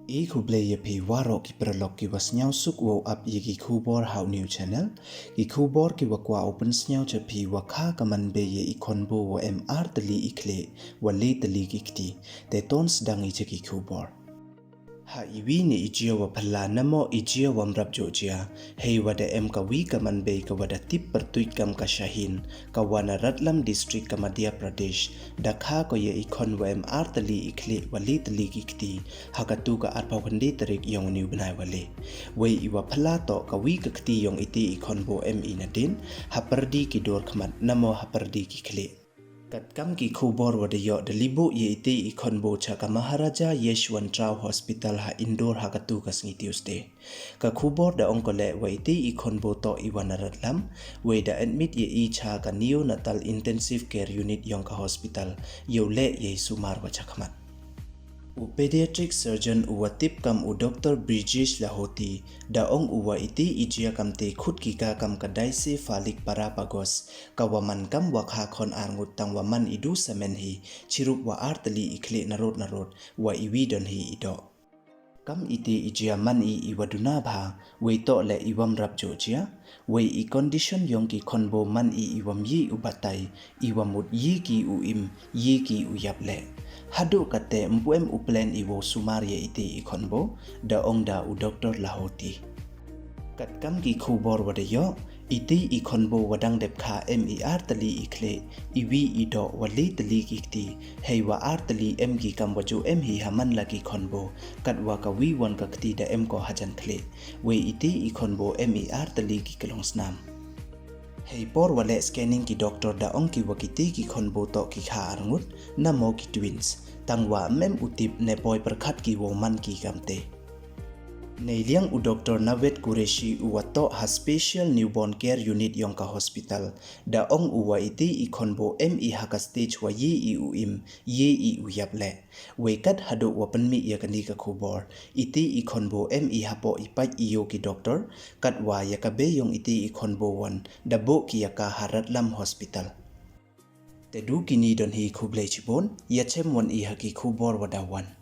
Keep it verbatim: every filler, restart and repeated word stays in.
I khublei ya phi waroh ki paralok ki wa sniawsuk wow ap ya ki khubor ha u new channel. Ki khubor ki wa kwah u pynsniaw cha phi wa kha ka man bei ya i khonbo wa em ar tylli i khlieh wa le tylli ki kti. Te ton sdang i cha ki khubor. Ha i wi ni i jia wa phylla namo i jia wa mrap jooh jia, hei wa da em ka wi ka man bei ka wa da tip pyrtuit kam ka Shaheen, ka wa na Ratlam District ka Madhya Pradesh, da kha ko ya i khon wa em ar tylli i khlieh wa le tylli ki kti, ha katu ka arphaw khyndai tarik yong u ni u bnai wa le. Wei i wa phylla toh ka wi ka kti yong iti i khonbo em i nadien, ha pyrdi ki dur khmat namo ha pyrdi ki khlieh. Katkam ki khubor wa da yoh, da libuh ya iti i khonbo cha ka Maharaja Yeshwantrao Hospital ha Indore ha katu ka sngi Tuesday. Ka khubor da ong ko leh wa iti i khonbo toh i wa na Ratlam, wei da admit ya i cha ka Neonatal Intensive Care Unit yong ka hospital, yow leh ya i sumar wa chakhmat. U pediatric surgeon u wa tip kam u Doctor Brijesh Lahoti, da ong u wa iti i jia kamte khut ki ka kam ka dicephalic parapagus, ka wa man kam wa kha khon ar ngut, tang wa man i du samen hi, chirup wa ar tylli i khlieh narud narud, wa i wi don hi i doh. Kam iti i jia man i i wa duna bha, wei toh leh i wa mrap jooh jia, wei i condition yong ki khonbo man i i wa myi u batai, i wa mut yi ki u im, yi ki u yap leh. Haduh katte mpu em u plan i wow sumar ya iti i khonbo, da ong da u Doctor Lahoti. Katkam ki khubor wa da yoh, iti i khonbo wa dang dep kha em i ar tylli i khlieh, i wi i doh wa le tylli ki kti, hei wa ar tylli em ki kam wa jooh em hi ha man la ki khonbo, kat wa ka wi wan ka kti da em ko hajan khlieh, wei iti i khonbo em i ar tylli ki klong snam. Hei por wa leh scanning ki doctor da ong ki wa kiti ki khonbo toh ki kha ar ngut, namo ki twins, tang wa mem u tip ne poi pyrkhat ki wow man ki kamte. Nei liang u Doctor Naved Qureshi u wa toh ha Special Newborn Care Unit yong ka hospital, da ong u wa iti i khonbo em i ha ka stage wa yi i u im, yi i u yap leh. Wei kat haduh wa pynmih ya kani ka khubor, iti i khonbo em i hapoh i pait i yoh ki doctor, kat wa ya ka bei yong iti i khonbo wan, da buh ki ya ka ha Ratlam Hospital. Te du kini don hi, khublei chibun, ya chem wan i ha ki khubor wa da wan.